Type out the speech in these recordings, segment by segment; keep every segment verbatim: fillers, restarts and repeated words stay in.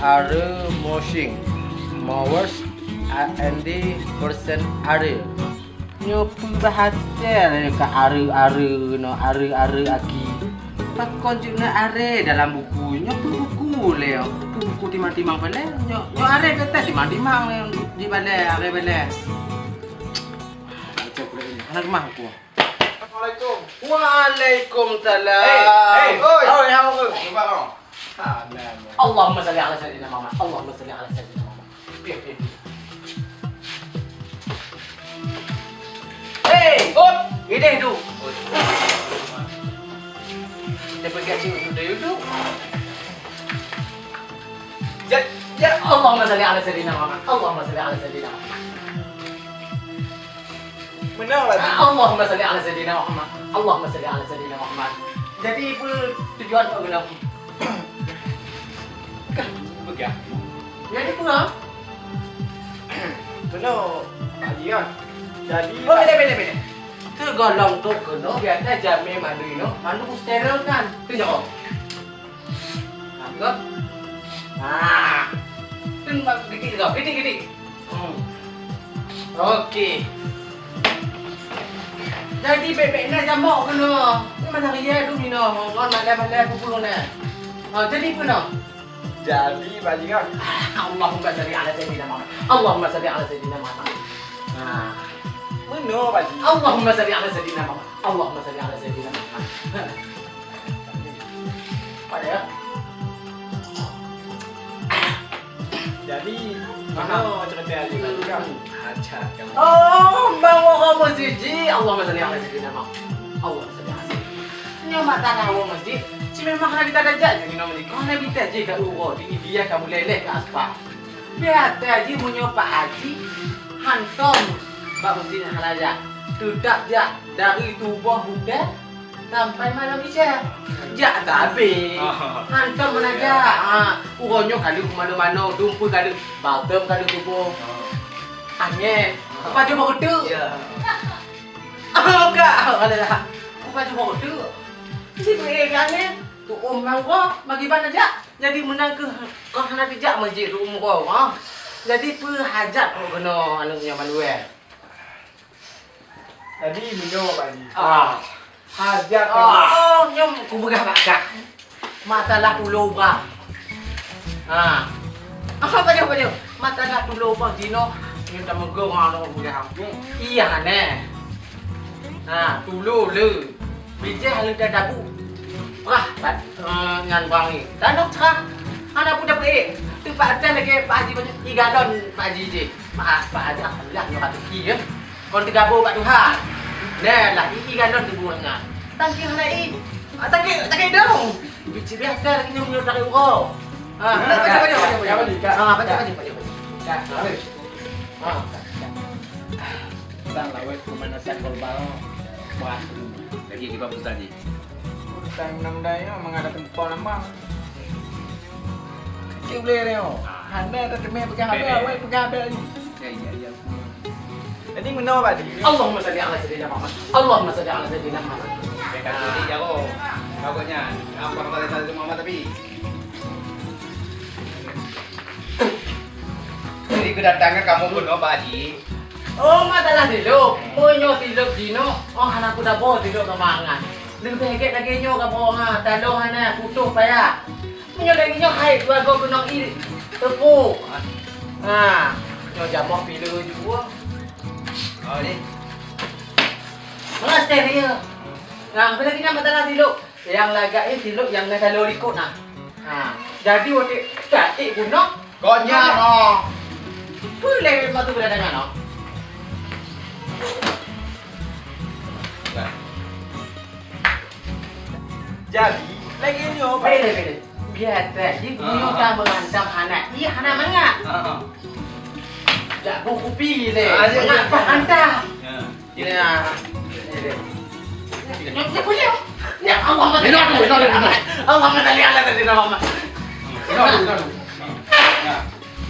Are moshing. Mowers A N D persen are. Nyoe peubahasa ka are-are no, are-are aki. Pakon jeuet na are dalam buku? Nyoe peue buku lé? Peue buku timang-timang balée? Nyoe, nyoe are beta timang-timang lé di balée, are balée. Macam pula ini. Hana keumah aku. Assalamualaikum. Waalaikumsalam. Eh, eh, oi. Oi, hao ke? Cuba kau. Allahumma salli ala sayyidina Muhammad. Allahumma salli ala sayyidina Muhammad. Piye, piye, piye? Hei, hop, ideh tu. Dia pergi cik tu, dia tu. Ya, ya. Allahumma salli ala sayyidina Muhammad. Allahumma salli ala sayyidina Muhammad. Meunoe lagi. Allahumma salli ala sayyidina Muhammad. Allahumma salli ala sayyidina Muhammad. Jadi, peue tujuan awak geulam? Kah, peugah. Jadi, peue? Meunoe, Pak Haji, kan? Jadi, oh, beda, beda, beda. Keu gohlom tu keunoe, biasa jamé mandui nyoe, mandum steril kan? Keu nyoe. Nangkep. Nah. Kan bak gigi tu, gigi, gigi. Hmm. Oke. Jadi bèk-bèk na jamok keunoe. Ni mana ria tu minoe. Ngon malai-malai aku puluh na. Ha, jadi peue noh? Jadi, Pak Haji, kan? Allahumma salli ala sayyidina Muhammad. Allahumma salli ala sayyidina Muhammad. Nah. Meunoe, Pak Haji. Allahumma salli ala sayyidina Muhammad. Allahumma salli ala sayyidina Muhammad. Pada ya? Jadi, meunoe cerita Haji tadi kan? Hajat kamu. Oh, bang, orang masjid. Allahumma salli ala sayyidina Muhammad. Allahumma salli ala sayyidina. Nyoe mata kamu masjid. Cuma memang hana kita ada jak jadi nama ni. Kau hana kita je kat uroe. Ini dia kamu leleh ke aspal. Biasa je meunyoe Pak Haji hantom bak masjid hana jak. Tetap jak dari tuboh buta sampai malam Isya. Jak tabé. Ah. Hantom mana jak. Ya. Ha, uroe nyoe kali mano-mano, dumpeue kali, baltem kali tuboh. Ah. Angén. Ah. Pajoh bak uteuk. Ya. Oh, ka. Alah. Pajoh bak uteuk. Si beué angén. Tu'um nanggroe, bagi ban aja. Jadi meunan keuh, kah hana teujak masjid tu'um nanggroe, ha? Jadi peue hajat kok keunoe aneuk nyoe malué? Jadi meunyoe, Pak Haji. Ah. Hajat ah. Oh, nyoe kupeugah bak kah. Masalah ulo ubah. Ha. Apa pajoh, pajoh? Masalah ulo ubah jinoe, nyoe tameugong aneuk muda. Iya, neh. Ha, tulo le. Bijéh le dah dabu. Prah, bat, eh, nyan bang ni. Dah nak cerah. Hana pun dapat. Tu Pak Haji lagi, Pak Haji banyak. Tiga galon Pak Haji je. Pak, Pak Haji, alhamdulillah, nyoe ratus ki, ya. Kon tiga boh Pak Tuhan. Dah lah, i, i galon tu buah nyan. Tangki hana i. Ah, tangki, tangki dong. Biji biasa lagi nyoe dari uroe. Ha, baca, baca, baca, baca. Apa ni, Kak? Ha, baca, baca, baca, baca. Kak, habis. Ha. Sang lawét pemanasan kolbal. Wah, lagi kiban Ustaz ni. Urusan undang-undang ni memang ada tempat lama. Kecil boleh ni, oh. Hana ada tempat pegang habis, awak pegang habis ni. Ya, ya, ya. Jadi meunoe, Pak Haji. Allahumma salli ala sayyidina Muhammad. Allahumma salli ala sayyidina Muhammad. Dia kata dia jauh. Pokoknya, apa kata Muhammad tapi. Jadi kedatangan kamu pun, oh, Pak Haji. Oh, masalah tilok. Oh, nyoe tilok jinoe. Oh, hana kuda boh tilok keu mangan. Leubeh gét lagèe nyoe kamoe, ha, taloh hana, putôh payah. Meunyoe lagèe nyoe hai dua goe keunong i teupok. Ha, nyoe jamoe pileue jua. Oh, ni. Mana steril? Nah, bila kita masalah tilok, yang lagak ni tilok yang na taloh likot nah. Ha, jadi waktu cantik gunong. Konyol, no. Boleh matu berada dengan, no. Nah. Jadi, lagèe nyoe, Pak. Beda, beda. Biasa ji, guyup ka meuhantam aneuk. Iya, hana mangat. Heeh. Jak bu kupi lé. Ah, iya, iya. Mangat bah hantam. Ya. Ya. Nyoe, nyoe, nyoe. Ya Allah, Inoe dulu, inoe dulu, inoe. Allah, Muhammad Ali, Allah, Allah, Allah. Inoe dulu, inoe dulu. Ya.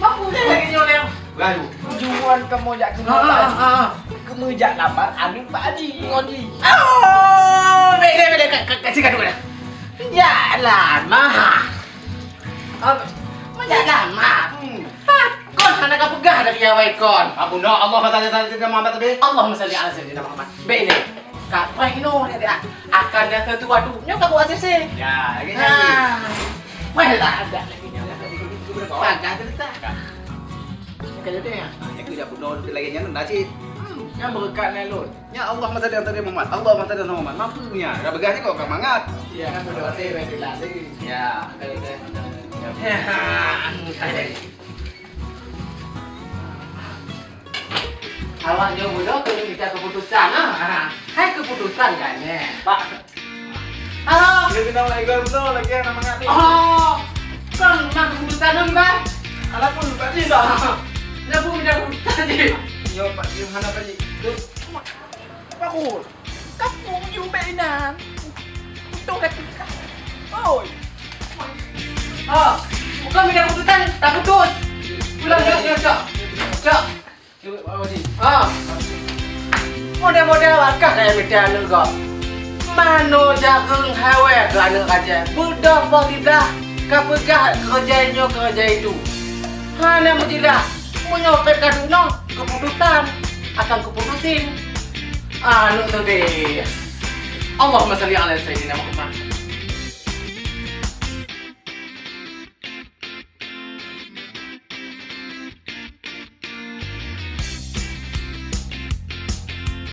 Mampu deh lagi nyoe, Leo. Lalu, tujuan kamu jak keunoe, ah, ah, ah. Kamu jak lamar aneuk Pak Haji, Pak Haji. Oh, beda, beda, ka, ka, kasih kadu dah. Ya lah, mah. Ah, mah Dah lama. Hmm. Ha, kon hana ka peugah dari awai kon. Abu no Allah masa dia tadi nama apa tadi? Allahumma salli ala sayyidina Muhammad. Bek ni. Ka preh no dia dah. Akan dia tentu waktu. Nyo ka buat sisi. Ya, lagi ha. Mana tak ada lagi nyo. Pakai tu tak. Kan dia. Aku dah bunuh lagi nyan dah cit. Hmm, yang berkat ni lun. Ya Allah masa dia tadi Muhammad. Allah masa dia Muhammad. Mampu nya. Dah begah ni kau kan mangat. Ya, kan dah rasa baik jelas lagi. Ya, kalau dah. Ya. Awak jauh muda tu minta keputusan ah. Hai keputusan kan eh. Pak. Halo. Dia kena awak egal betul lagi anak mangat ni. Oh. Kan nak keputusan dong bang. Alah pun Pak Ji dah. Nak pun minta keputusan je. Yo Pak Ji hana Pak Ji. Bagus. Kampung you bek inan. Untung dah kita. Oi. Ah, bukan minta keputusan, tak putus. Pulang jauh jauh cok. Cok. Ah. Model-model akah kaya mita aneuk gob. Mano jareueng hawai keu aneuk raja. Beudôh boh tiblah ka peugah keureuja nyoe keureuja itu. Hana meujeulaih. Meunyoe pep ka duek nyoe, keputusan akan keputusin. Aneuk teude. Allahumma salli ala sayyidina Muhammad.